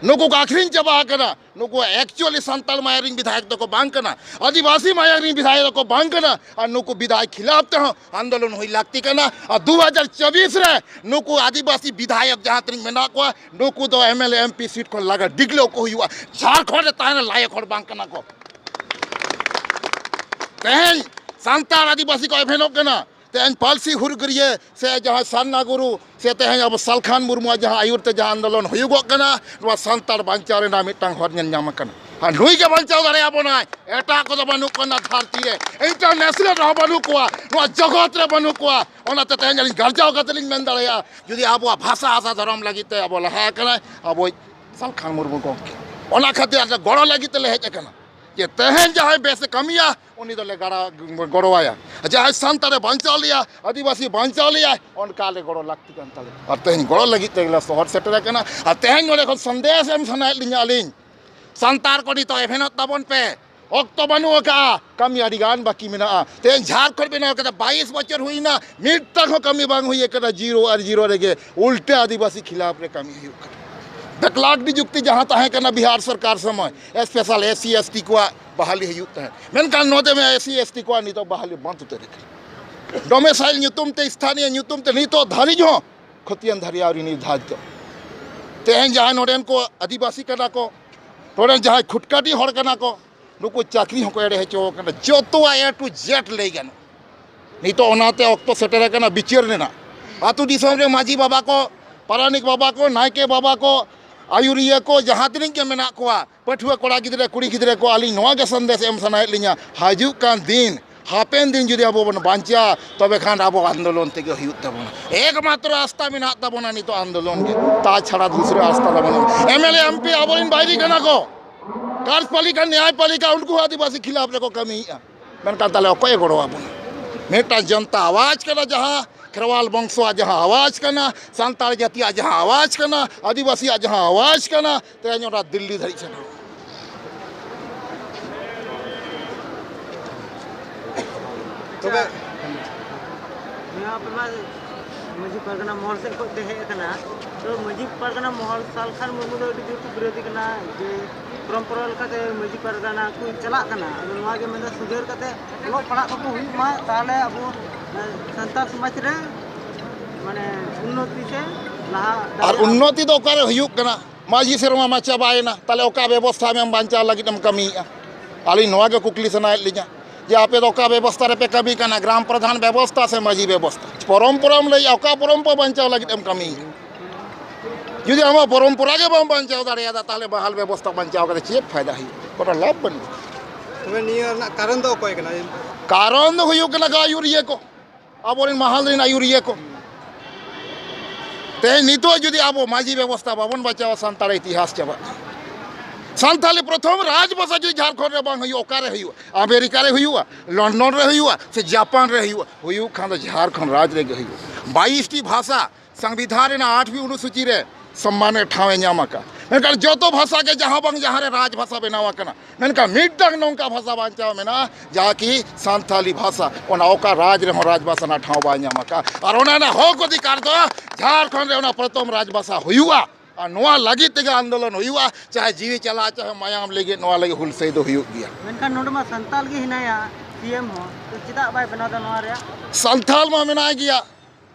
ᱱᱩᱠᱩ ᱠᱚ ᱟᱹᱠᱷᱨᱤᱧ ᱪᱟᱵᱟ ᱟᱠᱟᱱᱟ᱾ ᱱᱩᱠᱩ actually ᱥᱟᱱᱛᱟᱲ ᱢᱟᱭᱟᱝ ᱨᱮᱱ ᱵᱤᱫᱷᱟᱭᱚᱠ ᱫᱚᱠᱚ ᱵᱟᱝ ᱠᱟᱱᱟ, ᱟᱹᱫᱤᱵᱟᱹᱥᱤ ᱢᱟᱭᱟᱝ ᱨᱮᱱ ᱵᱤᱫᱷᱟᱭᱚᱠ ᱫᱚᱠᱚ ᱵᱟᱝ ᱠᱟᱱᱟ᱾ ᱟᱨ ᱱᱩᱠᱩ ᱵᱤᱫᱷᱟᱭᱚᱠ ᱠᱷᱤᱞᱟᱯ ᱛᱮᱦᱚᱸ ᱟᱱᱫᱳᱞᱚᱱ ᱦᱩᱭ ᱞᱟᱹᱠᱛᱤ ᱠᱟᱱᱟ᱾ ᱟᱨ ᱫᱩ ᱦᱟᱡᱟᱨ ᱪᱚᱵᱵᱤᱥ ᱨᱮ ᱱᱩᱠᱩ ᱟᱹᱫᱤᱵᱟᱹᱥᱤ ᱵᱤᱫᱷᱟᱭᱚᱠ ᱡᱟᱦᱟᱸ ᱛᱤᱱᱟᱹᱜ ᱢᱮᱱᱟᱜ ᱠᱚᱣᱟ, ᱱᱩᱠᱩ ᱫᱚ M L A, M P seat ᱠᱷᱚᱱ ᱞᱟᱜᱟ ᱰᱤᱜᱽᱞᱟᱹᱣ ᱠᱚ ᱦᱩᱭᱩᱜᱼᱟ᱾ ᱡᱷᱟᱲᱠᱷᱚᱸᱰ ᱨᱮ ᱛᱟᱦᱮᱱ ᱞᱟᱭᱚᱠ ᱦᱚᱲ ᱵᱟᱝ ᱠᱟᱱᱟ ᱠᱚ᱾ ᱛᱮᱦᱮᱧ ᱥᱟᱱᱛᱟᱲ ᱟᱹᱫᱤᱵᱟᱹᱥᱤ ᱠᱚ ᱮᱵᱷᱮᱱᱚᱜ ᱠᱟᱱᱟ᱾ ᱛᱮᱦᱮᱧ ᱯᱟᱹᱨᱥᱤ ᱦᱩᱞᱜᱟᱹᱨᱤᱭᱟᱹ ᱥᱮ ᱡᱟᱦᱟᱸᱭ ᱥᱟᱨᱱᱟ ᱜᱩᱨᱩ ᱥᱮ ᱛᱮᱦᱮᱧ ᱟᱵᱚ ᱥᱟᱞᱠᱷᱟᱱ ᱢᱩᱨᱢᱩᱣᱟᱜ ᱡᱟᱦᱟᱸ ᱟᱹᱭᱩᱨ ᱛᱮ ᱡᱟᱦᱟᱸ ᱟᱱᱫᱳᱞᱚᱱ ᱦᱩᱭᱩᱜᱚᱜ ᱠᱟᱱᱟ, ᱱᱚᱣᱟ ᱥᱟᱱᱛᱟᱲ ᱵᱟᱧᱪᱟᱣ ᱨᱮᱱᱟᱜ ᱢᱤᱫᱴᱟᱝ ᱦᱚᱨ ᱧᱮᱞ ᱧᱟᱢ ᱟᱠᱟᱱᱟ᱾ ᱟᱨ ᱱᱩᱭ ᱜᱮ ᱵᱟᱧᱪᱟᱣ ᱫᱟᱲᱮᱭᱟᱵᱚᱱᱟᱭ᱾ ᱮᱴᱟᱜ ᱠᱚᱫᱚ ᱵᱟᱹᱱᱩᱜ ᱠᱚᱣᱟ ᱱᱚᱣᱟ ᱫᱷᱟᱹᱨᱛᱤ ᱨᱮ, ᱤᱱᱴᱟᱨᱱᱮᱥᱱᱟᱞ ᱨᱮᱦᱚᱸ ᱵᱟᱹᱱᱩᱜ ᱠᱚᱣᱟ, ᱱᱚᱣᱟ ᱡᱚᱜᱚᱛ ᱨᱮ ᱵᱟᱹᱱᱩᱜ ᱠᱚᱣᱟ᱾ ᱚᱱᱟᱛᱮ ᱛᱮᱦᱮᱧ ᱟᱹᱞᱤᱧ ᱜᱟᱨᱡᱟᱣ ᱠᱟᱛᱮ ᱞᱤᱧ ᱢᱮᱱ ᱫᱟᱲᱮᱭᱟᱜᱼᱟ, ᱡᱩᱫᱤ ᱟᱵᱚᱣᱟᱜ ᱵᱷᱟᱥᱟ ᱟᱥᱟ ᱫᱷᱚᱨᱚᱢ ᱞᱟᱹᱜᱤᱫ ᱛᱮ ᱟᱵᱚ ᱞᱟᱦᱟ ᱟᱠᱟᱱᱟᱭ ᱟᱵᱚᱭᱤᱡ ᱥᱟᱞᱠᱷᱟᱱ ᱢᱩᱨᱢᱩ ᱜᱚᱢᱠᱮ, ᱚᱱᱟ ᱠᱷᱟᱹᱛᱤᱨ ᱟᱞᱮ ᱜᱚᱲᱚ ᱞᱟᱹᱜᱤᱫ ᱛᱮᱞᱮ ᱦᱮᱡ ᱟᱠᱟᱱᱟ᱾ ᱡᱮ ᱛᱮᱦᱮᱧ ᱡᱟᱦᱟᱸᱭ ᱵᱮᱥᱮ ᱠᱟᱹᱢᱤᱭᱟ, ᱩᱱᱤ ᱫᱚᱞᱮ ᱜᱟᱲᱟ-, ᱜᱚᱲᱚᱣᱟᱭᱟ᱾ ᱡᱟᱦᱟᱸᱭ ᱥᱟᱱᱛᱟᱲᱮ ᱵᱟᱧᱪᱟᱣ ᱞᱮᱭᱟ, ᱟᱹᱫᱤᱵᱟᱹᱥᱤ ᱵᱟᱧᱪᱟᱣ ᱞᱮᱭᱟᱭ, ᱚᱱᱠᱟ ᱞᱮ ᱜᱚᱲᱚ ᱞᱟᱹᱠᱛᱤ ᱠᱟᱱ ᱛᱟᱞᱮᱭᱟ᱾ ᱟᱨ ᱛᱮᱦᱮᱧ ᱜᱚᱲᱚ ᱞᱟᱹᱜᱤᱫ ᱛᱮᱜᱮᱞᱮ ᱥᱚᱦᱚᱨ ᱥᱮᱴᱮᱨ ᱟᱠᱟᱱᱟ᱾ ᱟᱨ ᱛᱮᱦᱮᱧ ᱱᱚᱰᱮ ᱠᱷᱚᱱ ᱥᱟᱸᱫᱮᱥ ᱮᱢ ᱥᱟᱱᱟᱭᱮᱫ ᱞᱤᱧᱟ ᱟᱹᱞᱤᱧ, ᱥᱟᱱᱛᱟᱲ ᱠᱚ ᱱᱤᱛᱚᱜ ᱮᱵᱷᱮᱱᱚᱜ ᱛᱟᱵᱚᱱ ᱯᱮ, ᱚᱠᱛᱚ ᱵᱟᱹᱱᱩᱜ ᱟᱠᱟᱫᱼᱟ, ᱠᱟᱹᱢᱤ ᱟᱹᱰᱤ ᱜᱟᱱ ᱵᱟᱹᱠᱤ ᱢᱮᱱᱟᱜᱼᱟ᱾ ᱛᱮᱦᱮᱧ ᱡᱷᱟᱲᱠᱷᱚᱸᱰ ᱵᱮᱱᱟᱣ ᱠᱟᱛᱮ ᱵᱟᱭᱤᱥ ᱵᱚᱪᱷᱚᱨ ᱦᱩᱭᱱᱟ, ᱢᱤᱫᱴᱟᱝ ᱦᱚᱸ ᱠᱟᱹᱢᱤ ᱵᱟᱝ ᱦᱩᱭ ᱟᱠᱟᱱᱟ, ᱡᱤᱨᱳ ᱟᱨ ᱡᱤᱨᱳ ᱨᱮᱜᱮ᱾ ᱩᱞᱴᱟᱹ ᱟᱹᱫᱤᱵᱟᱹᱥᱤ ᱠᱷᱤᱞᱟᱯ ᱨᱮ ᱠᱟᱹᱢᱤ ᱦᱩᱭᱩᱜ ᱠᱟᱱᱟ᱾ ᱵᱮᱠᱞᱟᱠ ᱱᱤᱡᱩᱠᱛᱤ ᱡᱟᱦᱟᱸ ᱛᱟᱦᱮᱸ ᱠᱟᱱᱟ ᱵᱤᱦᱟᱨ ᱥᱚᱨᱠᱟᱨ ᱥᱚᱢᱚᱭ, special S C S T ᱠᱚᱣᱟᱜ ᱵᱟᱦᱟᱞᱤ ᱦᱩᱭᱩᱜ ᱛᱟᱦᱮᱸᱫ, ᱢᱮᱱᱠᱷᱟᱱ ᱱᱚᱰᱮ ᱢᱟ ᱮᱥ ᱥᱤ ᱮᱥ ᱴᱤ ᱠᱚᱣᱟᱜ ᱱᱤᱛᱚᱜ ᱵᱟᱦᱟᱞᱤ ᱵᱚᱱᱫ ᱩᱛᱟᱹᱨ ᱟᱠᱟᱱᱟ᱾ ᱰᱚᱢᱮᱥᱟᱭᱤᱞ ᱧᱩᱛᱩᱢ ᱛᱮ, ᱥᱛᱷᱟᱱᱤᱭᱚ ᱧᱩᱛᱩᱢ ᱛᱮ ᱱᱤᱛᱚᱜ ᱫᱷᱟᱹᱨᱤᱡ ᱦᱚᱸ ᱠᱷᱚᱛᱤᱭᱟᱱ ᱫᱷᱟᱹᱨᱤᱡ ᱟᱹᱣᱨᱤ ᱱᱤᱨᱫᱷᱟᱨᱤᱛᱚ᱾ ᱛᱮᱦᱮᱧ ᱡᱟᱦᱟᱸᱭ ᱱᱚᱰᱮᱱ ᱠᱚ ᱟᱹᱫᱤᱵᱟᱹᱥᱤ ᱠᱟᱱᱟ ᱠᱚ, ᱱᱚᱰᱮᱱ ᱡᱟᱦᱟᱸᱭ ᱠᱷᱩᱴᱠᱟᱴᱤ ᱦᱚᱲ ᱠᱟᱱᱟ ᱠᱚ, ᱱᱩᱠᱩ ᱪᱟᱹᱠᱨᱤ ᱦᱚᱸᱠᱚ ᱮᱲᱮ ᱦᱚᱪᱚ ᱟᱠᱟᱱᱟ᱾ ᱡᱚᱛᱚᱣᱟᱜ A to Z ᱞᱟᱹᱭ ᱜᱟᱱᱚᱜᱼᱟ᱾ ᱱᱤᱛᱚᱜ ᱚᱱᱟᱛᱮ ᱚᱠᱛᱚ ᱥᱮᱴᱮᱨ ᱟᱠᱟᱱᱟ ᱵᱤᱪᱟᱹᱨ ᱨᱮᱱᱟᱜ᱾ ᱟᱹᱛᱩ ᱫᱤᱥᱚᱢ ᱨᱮ ᱢᱟᱹᱡᱷᱤ ᱵᱟᱵᱟ ᱠᱚ, ᱯᱟᱨᱟᱱᱤᱠ ᱵᱟᱵᱟ ᱠᱚ, ᱱᱟᱭᱠᱮ ᱵᱟᱵᱟ ᱠᱚ, ᱟᱹᱭᱩᱨᱤᱭᱟᱹ ᱠᱚ, ᱡᱟᱦᱟᱸ ᱛᱤᱱᱟᱹᱜ ᱜᱮ ᱢᱮᱱᱟᱜ ᱠᱚᱣᱟ, ᱯᱟᱹᱴᱷᱩᱣᱟᱹ ᱠᱚᱲᱟ ᱜᱤᱫᱽᱨᱟᱹ, ᱠᱩᱲᱤ ᱜᱤᱫᱽᱨᱟᱹ ᱠᱚ, ᱟᱹᱞᱤᱧ ᱱᱚᱣᱟ ᱜᱮ ᱥᱟᱸᱫᱮᱥ ᱮᱢ ᱥᱟᱱᱟᱭᱮᱫ ᱞᱤᱧᱟ, ᱦᱤᱡᱩᱜ ᱠᱟᱱ ᱫᱤᱱ, ᱦᱟᱯᱮᱱ ᱫᱤᱱ ᱡᱩᱫᱤ ᱟᱵᱚ ᱵᱚᱱ ᱵᱟᱧᱪᱟᱣᱟ, ᱛᱚᱵᱮ ᱠᱷᱟᱱ ᱟᱵᱚ ᱟᱱᱫᱳᱞᱚᱱ ᱛᱮᱜᱮ ᱦᱩᱭᱩᱜ ᱛᱟᱵᱚᱱᱟ᱾ ᱮᱠᱢᱟᱛᱨᱚ ᱟᱥᱛᱟ ᱢᱮᱱᱟᱜ ᱛᱟᱵᱚᱱᱟ ᱱᱤᱛᱚᱜ ᱟᱱᱫᱳᱞᱚᱱ ᱜᱮ, ᱛᱟᱪᱷᱟᱲᱟ ᱫᱩᱥᱨᱟᱹ ᱟᱥᱛᱟ ᱫᱚ ᱵᱟᱹᱱᱩᱜᱼᱟ᱾ M L A, M P ᱟᱵᱚᱨᱮᱱ ᱵᱟᱹᱭᱨᱤ ᱠᱟᱱᱟ ᱠᱚ, ᱠᱟᱨᱡᱽᱯᱟᱞᱤᱠᱟ, ᱱᱮᱭᱟᱭᱯᱟᱞᱤᱠᱟ, ᱩᱱᱠᱩ ᱦᱚᱸ ᱟᱹᱫᱤᱵᱟᱹᱥᱤ ᱠᱷᱤᱞᱟᱯ ᱨᱮᱠᱚ ᱠᱟᱹᱢᱤᱭᱮᱫᱼᱟ᱾ ᱢᱮᱱᱠᱷᱟᱱ ᱛᱟᱦᱞᱮ ᱚᱠᱚᱭᱮ ᱜᱚᱲᱚ ᱟᱵᱚᱱᱟ? ᱢᱤᱫᱴᱟᱝ ᱡᱚᱱᱛᱟ ᱟᱣᱟᱡᱽ ᱠᱟᱱᱟ, ᱡᱟᱦᱟᱸ ᱠᱷᱮᱨᱣᱟᱞ ᱵᱚᱝᱥᱚᱣᱟᱜ ᱡᱟᱦᱟᱸ ᱟᱣᱟᱡᱽ ᱠᱟᱱᱟ, ᱥᱟᱱᱛᱟᱲ ᱡᱟᱹᱛᱤᱭᱟᱜ ᱡᱟᱦᱟᱸ ᱟᱣᱟᱡᱽ ᱠᱟᱱᱟ, ᱟᱹᱫᱤᱵᱟᱹᱥᱤᱭᱟᱜ ᱡᱟᱦᱟᱸ ᱟᱣᱟᱡᱽ ᱠᱟᱱᱟ, ᱛᱮᱦᱮᱧ ᱚᱱᱟ ᱫᱤᱞᱞᱤ ᱫᱷᱟᱹᱨᱤᱡ ᱥᱮᱴᱮᱨᱚᱜᱼᱟ᱾ ᱛᱚᱵᱮ ᱱᱤᱭᱟᱹ ᱟᱯᱮ ᱢᱟ ᱢᱟᱹᱡᱷᱤ ᱯᱟᱨᱜᱟᱱᱟ ᱢᱚᱦᱚᱞ ᱥᱮᱫ ᱠᱷᱚᱱ ᱯᱮ ᱦᱮᱡ ᱟᱠᱟᱱᱟ, ᱛᱚ ᱢᱟᱹᱡᱷᱤ ᱯᱟᱨᱜᱟᱱᱟ ᱢᱚᱦᱚᱞ ᱥᱟᱞᱠᱷᱟᱱ ᱢᱩᱨᱢᱩ ᱫᱚ ᱟᱹᱰᱤ ᱡᱳᱨ ᱠᱚ ᱵᱤᱨᱳᱫᱷᱤ ᱠᱟᱱᱟ ᱡᱮ ᱯᱚᱨᱚᱢᱯᱚᱨᱟ ᱞᱮᱠᱟᱛᱮ ᱢᱟᱹᱡᱷᱤ ᱯᱟᱨᱜᱟᱱᱟ ᱠᱚ ᱪᱟᱞᱟᱜ ᱠᱟᱱᱟ᱾ ᱟᱫᱚ ᱱᱚᱣᱟ ᱜᱮ ᱢᱮᱱᱫᱟ ᱥᱩᱫᱷᱟᱹᱨ ᱠᱟᱛᱮ ᱚᱞᱚᱜ ᱯᱟᱲᱦᱟᱜ ᱠᱚᱠᱚ ᱦᱩᱭᱩᱜ ᱢᱟ, ᱛᱟᱦᱚᱞᱮ ᱟᱵᱚ, ᱮ, ᱥᱟᱱᱛᱟᱲ ᱥᱚᱢᱟᱡᱽ ᱨᱮ ᱢᱟᱱᱮ ᱩᱱᱱᱚᱛᱤ ᱥᱮ ᱞᱟᱦᱟ ᱟᱨ ᱫᱟᱲᱮᱭᱟᱜᱼᱟ᱾ ᱩᱱᱱᱚᱛᱤ ᱫᱚ ᱚᱠᱟᱨᱮ ᱦᱩᱭᱩᱜ ᱠᱟᱱᱟ? ᱢᱟᱹᱡᱷᱤ ᱥᱮᱨᱢᱟ ᱢᱟ ᱪᱟᱵᱟᱭᱮᱱᱟ, ᱛᱟᱦᱚᱞᱮ ᱚᱠᱟ ᱵᱮᱵᱚᱥᱛᱷᱟ ᱟᱢᱮᱢ ᱵᱟᱧᱪᱟᱣ ᱞᱟᱹᱜᱤᱫ ᱮᱢ ᱠᱟᱹᱢᱤᱭᱮᱫᱼᱟ? ᱟᱹᱞᱤᱧ ᱱᱚᱣᱟ ᱜᱮ ᱠᱩᱠᱞᱤ ᱥᱟᱱᱟᱭᱮᱫ ᱞᱤᱧᱟ ᱡᱮ ᱟᱯᱮ ᱫᱚ ᱚᱠᱟ ᱵᱮᱵᱚᱥᱛᱷᱟ ᱨᱮᱯᱮ ᱠᱟᱹᱢᱤ ᱠᱟᱱᱟ, ᱜᱨᱟᱢ ᱯᱨᱚᱫᱷᱟᱱ ᱵᱮᱵᱚᱥᱛᱷᱟ ᱥᱮ ᱢᱟᱹᱡᱷᱤ ᱵᱮᱵᱚᱥᱛᱷᱟ? ᱯᱚᱨᱚᱢᱯᱚᱨᱟᱢ ᱞᱟᱹᱭᱮᱫᱼᱟ, ᱚᱠᱟ ᱯᱚᱨᱚᱢᱯᱚᱨᱟ ᱵᱟᱧᱪᱟᱣ ᱞᱟᱹᱜᱤᱫ ᱮᱢ ᱠᱟᱹᱢᱤᱭᱮᱫᱼᱟ? ᱡᱩᱫᱤ ᱟᱢᱟᱜ ᱯᱚᱨᱚᱢᱯᱚᱨᱟ ᱜᱮ ᱵᱟᱢ ᱵᱟᱧᱪᱟᱣ ᱫᱟᱲᱮᱭᱟᱫᱟ, ᱛᱟᱦᱚᱞᱮ ᱵᱟᱦᱟᱞ ᱵᱮᱵᱚᱥᱛᱷᱟ ᱵᱟᱧᱪᱟᱣ ᱠᱟᱛᱮ ᱪᱮᱫ ᱯᱷᱟᱭᱫᱟ ᱦᱩᱭᱩᱜᱼᱟ? ᱠᱳᱱᱳ ᱞᱟᱵᱷ ᱵᱟᱹᱱᱩᱜᱼᱟ᱾ ᱛᱚᱵᱮ ᱱᱤᱭᱟᱹ ᱨᱮᱱᱟᱜ ᱠᱟᱨᱚᱱ ᱫᱚ ᱚᱠᱚᱭ ᱠᱟᱱᱟ? ᱠᱟᱨᱚᱱ ᱫᱚ ᱦᱩᱭᱩᱜ ᱠᱟᱱᱟ ᱜᱟᱹᱭᱩᱨᱤᱭᱟᱹ ᱠᱚ, ᱟᱵᱚᱨᱮᱱ ᱢᱟᱦᱟᱞ ᱨᱮᱱ ᱟᱹᱭᱩᱨᱤᱭᱟᱹ ᱠᱚ᱾ ᱛᱮᱦᱮᱧ ᱱᱤᱛᱚᱜ ᱡᱩᱫᱤ ᱟᱵᱚ ᱢᱟᱹᱡᱷᱤ ᱵᱮᱵᱚᱥᱛᱷᱟ ᱵᱟᱵᱚᱱ ᱵᱟᱧᱪᱟᱣᱟ, ᱥᱟᱱᱛᱟᱲ ᱤᱛᱤᱦᱟᱥ ᱪᱟᱵᱟᱜᱼᱟ᱾ ᱥᱟᱱᱛᱟᱞᱤ ᱯᱨᱚᱛᱷᱚᱢ ᱨᱟᱡᱽ ᱵᱷᱟᱥᱟ ᱡᱩᱫᱤ ᱡᱷᱟᱲᱠᱷᱚᱸᱰ ᱨᱮ ᱵᱟᱝ ᱦᱩᱭᱩᱜᱼᱟ, ᱚᱠᱟᱨᱮ ᱦᱩᱭᱩᱜᱼᱟ? ᱟᱢᱮᱨᱤᱠᱟ ᱨᱮ ᱦᱩᱭᱩᱜᱼᱟ, ᱞᱚᱱᱰᱚᱱ ᱨᱮ ᱦᱩᱭᱩᱜᱼᱟ, ᱥᱮ ᱡᱟᱯᱟᱱ ᱨᱮ ᱦᱩᱭᱩᱜᱼᱟ? ᱦᱩᱭᱩᱜ ᱠᱷᱟᱱ ᱫᱚ ᱡᱷᱟᱲᱠᱷᱚᱸᱰ ᱨᱟᱡᱽ ᱨᱮᱜᱮ ᱦᱩᱭᱩᱜᱼᱟ᱾ ᱵᱟᱭᱤᱥ ᱴᱤ ᱵᱷᱟᱥᱟ ᱥᱚᱝᱵᱤᱫᱷᱟᱱ ᱨᱮᱱᱟᱜ ᱟᱴ ᱯᱤ ᱚᱱᱩᱥᱩᱪᱤ ᱨᱮ ᱥᱚᱢᱢᱟᱱ ᱨᱮ ᱴᱷᱟᱶ ᱮ ᱧᱟᱢ ᱟᱠᱟᱫ᱾ ᱢᱮᱱᱠᱷᱟᱱ ᱡᱚᱛᱚ ᱵᱷᱟᱥᱟ ᱜᱮ ᱡᱟᱦᱟᱸ ᱵᱟᱝ ᱡᱟᱦᱟᱸ ᱨᱮ ᱨᱟᱡᱽ ᱵᱷᱟᱥᱟ ᱵᱮᱱᱟᱣ ᱟᱠᱟᱱᱟ, ᱢᱮᱱᱠᱷᱟᱱ ᱢᱤᱫᱴᱟᱝ ᱱᱚᱝᱠᱟ ᱵᱷᱟᱥᱟ ᱵᱟᱧᱪᱟᱣ ᱢᱮᱱᱟᱜᱼᱟ, ᱡᱟᱦᱟᱸ ᱠᱤ ᱥᱟᱱᱛᱷᱟᱞᱤ ᱵᱷᱟᱥᱟ᱾ ᱚᱱᱟ ᱚᱠᱟ ᱨᱟᱡᱽ ᱨᱮᱦᱚᱸ ᱨᱟᱡᱽ ᱵᱷᱟᱥᱟ ᱨᱮᱱᱟᱜ ᱴᱷᱟᱶ ᱵᱟᱭ ᱧᱟᱢ ᱟᱠᱟᱫ᱾ ᱟᱨ ᱚᱱᱟ ᱨᱮᱱᱟᱜ ᱦᱚᱠ ᱚᱫᱷᱤᱠᱟᱨ ᱫᱚ ᱡᱷᱟᱲᱠᱷᱚᱸᱰ ᱨᱮ ᱚᱱᱟ ᱯᱨᱚᱛᱷᱚᱢ ᱨᱟᱡᱽ ᱵᱷᱟᱥᱟ ᱦᱩᱭᱩᱜᱼᱟ᱾ ᱟᱨ ᱱᱚᱣᱟ ᱞᱟᱹᱜᱤᱫ ᱛᱮᱜᱮ ᱟᱱᱫᱳᱞᱚᱱ ᱦᱩᱭᱩᱜᱼᱟ, ᱪᱟᱦᱮ ᱡᱤᱣᱤ ᱪᱟᱞᱟᱜ, ᱪᱟᱦᱮ ᱢᱟᱭᱟᱢ ᱞᱟᱹᱜᱤᱫ, ᱱᱚᱣᱟ ᱞᱟᱹᱜᱤᱫ ᱦᱩᱞᱥᱟᱹᱭ ᱫᱚ ᱦᱩᱭᱩᱜ ᱜᱮᱭᱟ᱾ ᱢᱮᱱᱠᱷᱟᱱ ᱱᱚᱰᱮ ᱢᱟ ᱥᱟᱱᱛᱟᱞ ᱜᱮ ᱦᱮᱱᱟᱭᱟ, ᱥᱤ ᱮᱢ ᱦᱚᱸ, ᱛᱚ ᱪᱮᱫᱟᱜ ᱵᱟᱭ ᱵᱮᱱᱟᱣ ᱮᱫᱟ ᱱᱚᱣᱟ ᱨᱮᱭᱟᱜ? ᱥᱟᱱᱛᱟᱞ ᱢᱟ ᱢᱮᱱᱟᱭ ᱜᱮᱭᱟ,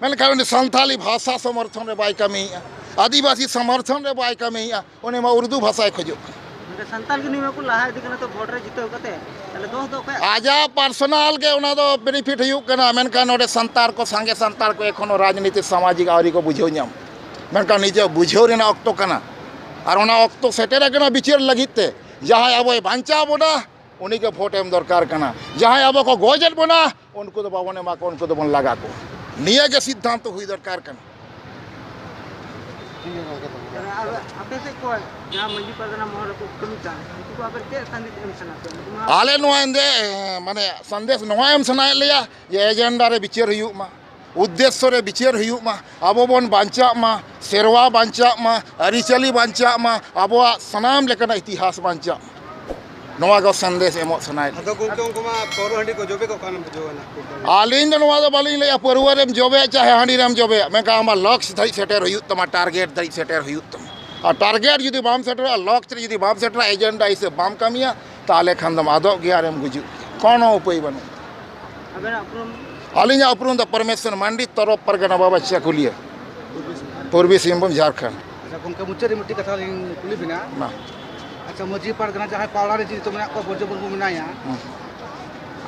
ᱢᱮᱱᱠᱷᱟᱱ ᱩᱱᱤ ᱥᱟᱱᱛᱟᱞᱤ ᱵᱷᱟᱥᱟ ᱥᱚᱢᱚᱨᱛᱷᱚᱱ ᱨᱮ ᱵᱟᱭ ᱠᱟᱹᱢᱤᱭᱮᱫᱼᱟ, ᱟᱹᱫᱤᱵᱟᱹᱥᱤ ᱥᱚᱢᱚᱨᱛᱷᱚᱱ ᱨᱮ ᱵᱟᱭ ᱠᱟᱹᱢᱤᱭᱮᱫᱼᱟ, ᱩᱱᱤ ᱢᱟ ᱩᱨᱫᱩ ᱵᱷᱟᱥᱟᱭ ᱠᱷᱚᱡᱚᱜ ᱠᱟᱱᱟ᱾ ᱢᱮᱱᱠᱷᱟᱱ ᱥᱟᱱᱛᱟᱞ ᱜᱮ ᱱᱩᱭ ᱢᱟᱠᱚ ᱞᱟᱦᱟ ᱤᱫᱤ ᱠᱟᱱᱟ ᱛᱚ ᱵᱷᱳᱴ ᱨᱮ ᱡᱤᱛᱟᱹᱣ ᱠᱟᱛᱮ, ᱛᱟᱦᱞᱮ ᱫᱳᱥ ᱫᱚ ᱚᱠᱚᱭᱟᱜ? ᱟᱡᱟᱜ ᱯᱟᱨᱥᱚᱱᱟᱞ ᱜᱮ ᱚᱱᱟ ᱫᱚ ᱵᱮᱱᱤᱯᱷᱤᱴ ᱦᱩᱭᱩᱜ ᱠᱟᱱᱟ, ᱢᱮᱱᱠᱷᱟᱱ ᱱᱚᱰᱮ ᱥᱟᱱᱛᱟᱲ ᱠᱚ, ᱥᱟᱸᱜᱮ ᱥᱟᱱᱛᱟᱲ ᱠᱚ ᱮᱠᱷᱚᱱᱳ ᱨᱟᱡᱽᱱᱤᱛᱤ ᱥᱟᱢᱟᱡᱤᱠ ᱟᱹᱣᱨᱤ ᱠᱚ ᱵᱩᱡᱷᱟᱹᱣ ᱧᱟᱢ᱾ ᱢᱮᱱᱠᱷᱟᱱ ᱱᱤᱡᱮ ᱵᱩᱡᱷᱟᱹᱣ ᱨᱮᱱᱟᱜ ᱚᱠᱛᱚ ᱠᱟᱱᱟ, ᱟᱨ ᱚᱱᱟ ᱚᱠᱛᱚ ᱥᱮᱴᱮᱨ ᱟᱠᱟᱱᱟ ᱵᱤᱪᱟᱹᱨ ᱞᱟᱹᱜᱤᱫ ᱛᱮ᱾ ᱡᱟᱦᱟᱸᱭ ᱟᱵᱚᱭ ᱵᱟᱧᱪᱟᱣ ᱵᱚᱱᱟ, ᱩᱱᱤᱜᱮ ᱵᱷᱳᱴ ᱮᱢ ᱫᱚᱨᱠᱟᱨ ᱠᱟᱱᱟ᱾ ᱡᱟᱦᱟᱸᱭ ᱟᱵᱚ ᱠᱚ ᱜᱚᱡᱮᱫ ᱵᱚᱱᱟ, ᱩᱱᱠᱩ ᱫᱚ ᱵᱟᱵᱚᱱ ᱮᱢᱟ ᱠᱚᱣᱟ, ᱩᱱᱠᱩ ᱫᱚᱵᱚᱱ ᱞᱟᱜᱟ ᱠᱚᱣᱟ᱾ ᱱᱤᱭᱟᱹ ᱜᱮ ᱥᱤᱫᱽᱫᱷᱟᱱᱛᱚ ᱦᱩᱭ ᱫᱚᱨᱠᱟᱨ ᱠᱟᱱᱟ᱾ ᱟᱯᱮ ᱥᱮᱫ ᱠᱚ ᱡᱟᱦᱟᱸ ᱢᱟᱹᱡᱷᱤ ᱯᱟᱨᱜᱟᱱᱟ ᱢᱚᱦᱚᱞ ᱨᱮᱠᱚ ᱠᱟᱹᱢᱤ ᱠᱟᱱ, ᱩᱱᱠᱩ ᱠᱚ ᱟᱯᱮ ᱪᱮᱫ ᱥᱟᱸᱫᱮᱥ ᱮᱢ ᱥᱟᱱᱟ ᱯᱮᱭᱟ? ᱩᱱᱠᱩ ᱢᱟ ᱟᱞᱮ ᱱᱚᱣᱟ ᱮᱱᱫᱮ, ᱢᱟᱱᱮ, ᱥᱟᱸᱫᱮᱥ ᱱᱚᱣᱟ ᱮᱢ ᱥᱟᱱᱟᱭᱮᱫ ᱞᱮᱭᱟ ᱡᱮ ᱮᱡᱮᱱᱰᱟ ᱨᱮ ᱵᱤᱪᱟᱹᱨ ᱦᱩᱭᱩᱜ ᱢᱟ, ᱩᱫᱽᱫᱮᱥᱥᱚ ᱨᱮ ᱵᱤᱪᱟᱹᱨ ᱦᱩᱭᱩᱜ ᱢᱟ, ᱟᱵᱚ ᱵᱚᱱ ᱵᱟᱧᱪᱟᱜ ᱢᱟ, ᱥᱮᱨᱣᱟ ᱵᱟᱧᱪᱟᱜ ᱢᱟ, ᱟᱹᱨᱤᱪᱟᱹᱞᱤ ᱵᱟᱧᱪᱟᱜ ᱢᱟ, ᱟᱵᱚᱣᱟᱜ ᱥᱟᱱᱟᱢ ᱞᱮᱠᱟᱱᱟᱜ ᱤᱛᱤᱦᱟᱥ ᱵᱟᱧᱪᱟᱜ ᱢᱟ᱾ ᱱᱚᱣᱟ ᱜᱮ ᱥᱟᱸᱫᱮᱥ ᱮᱢᱚᱜ ᱥᱟᱱᱟᱭᱮᱫ ᱞᱤᱧᱟ᱾ ᱟᱫᱚ ᱜᱚᱢᱠᱮ, ᱩᱱᱠᱩ ᱢᱟ ᱯᱟᱹᱣᱨᱟᱹ ᱦᱟᱺᱰᱤ ᱠᱚ ᱡᱚᱵᱮ ᱠᱚᱜ ᱠᱟᱱ ᱵᱩᱡᱷᱟᱹᱣ ᱮᱱᱟ᱾ ᱟᱹᱞᱤᱧ ᱫᱚ ᱱᱚᱣᱟ ᱫᱚ ᱵᱟᱹᱞᱤᱧ ᱞᱟᱹᱭᱟ, ᱯᱟᱹᱨᱣᱟᱹ ᱨᱮᱢ ᱡᱚᱵᱮᱭᱟ ᱪᱟᱦᱮ ᱦᱟᱺᱰᱤ ᱨᱮᱢ ᱡᱚᱵᱮᱭᱟ, ᱢᱮᱱᱠᱷᱟᱱ ᱟᱢᱟᱜ ᱞᱚᱠᱥ ᱫᱷᱟᱹᱨᱤᱡ ᱥᱮᱴᱮᱨ ᱦᱩᱭᱩᱜ ᱛᱟᱢᱟ, ᱴᱟᱨᱜᱮᱴ ᱫᱷᱟᱹᱨᱤᱡ ᱥᱮᱴᱮᱨ ᱦᱩᱭᱩᱜ ᱛᱟᱢᱟ᱾ ᱟᱨ ᱴᱟᱨᱜᱮᱴ ᱡᱩᱫᱤ ᱵᱟᱢ ᱥᱮᱴᱮᱨᱟ, ᱞᱚᱠᱥ ᱨᱮ ᱡᱩᱫᱤ ᱵᱟᱢ ᱥᱮᱴᱮᱨᱟ, ᱮᱡᱮᱱᱰᱟ ᱦᱤᱥᱟᱹᱵ ᱵᱟᱢ ᱠᱟᱹᱢᱤᱭᱟ, ᱛᱟᱦᱚᱞᱮ ᱠᱷᱟᱱ ᱫᱚᱢ ᱟᱫᱚᱜ ᱜᱮᱭᱟ ᱟᱨᱮᱢ ᱜᱩᱡᱩᱜ ᱜᱮᱭᱟ, ᱠᱳᱱᱳ ᱩᱯᱟᱹᱭ ᱵᱟᱹᱱᱩᱜ᱾ ᱟᱵᱮᱱᱟᱜ ᱩᱯᱨᱩᱢ? ᱟᱹᱞᱤᱧᱟᱜ ᱩᱯᱨᱩᱢ ᱫᱚ ᱯᱚᱨᱢᱮᱥᱣᱚᱨ ᱢᱟᱱᱰᱤ, ᱛᱚᱨᱚᱯ ᱯᱟᱨᱜᱟᱱᱟ ᱵᱟᱵᱟ ᱪᱟᱠᱩᱞᱤᱭᱟᱹ, ᱯᱩᱨᱵᱤ ᱥᱤᱝᱵᱷᱩᱢ, ᱡᱷᱟᱲᱠᱷᱚᱸᱰ᱾ ᱟᱪᱪᱷᱟ ᱜᱚᱢᱠᱮ, ᱢᱩᱪᱟᱹᱫ ᱨᱮ ᱢᱤᱫᱴᱤᱡ ᱠᱟᱛᱷᱟ ᱞᱤᱧ ᱠᱩᱞᱤ ᱵᱮᱱᱟ᱾ ᱢᱟ᱾ ᱟᱪᱪᱷᱟ, ᱢᱟᱹᱡᱷᱤ ᱯᱟᱨᱜᱟᱱᱟ ᱡᱟᱦᱟᱸᱭ ᱯᱟᱣᱲᱟ ᱨᱮ ᱡᱤᱛᱩ ᱢᱮᱱᱟᱜ ᱠᱚᱣᱟ, ᱵᱨᱚᱡᱚ ᱢᱩᱨᱢᱩ ᱢᱮᱱᱟᱭᱟ᱾ ᱦᱩᱸ᱾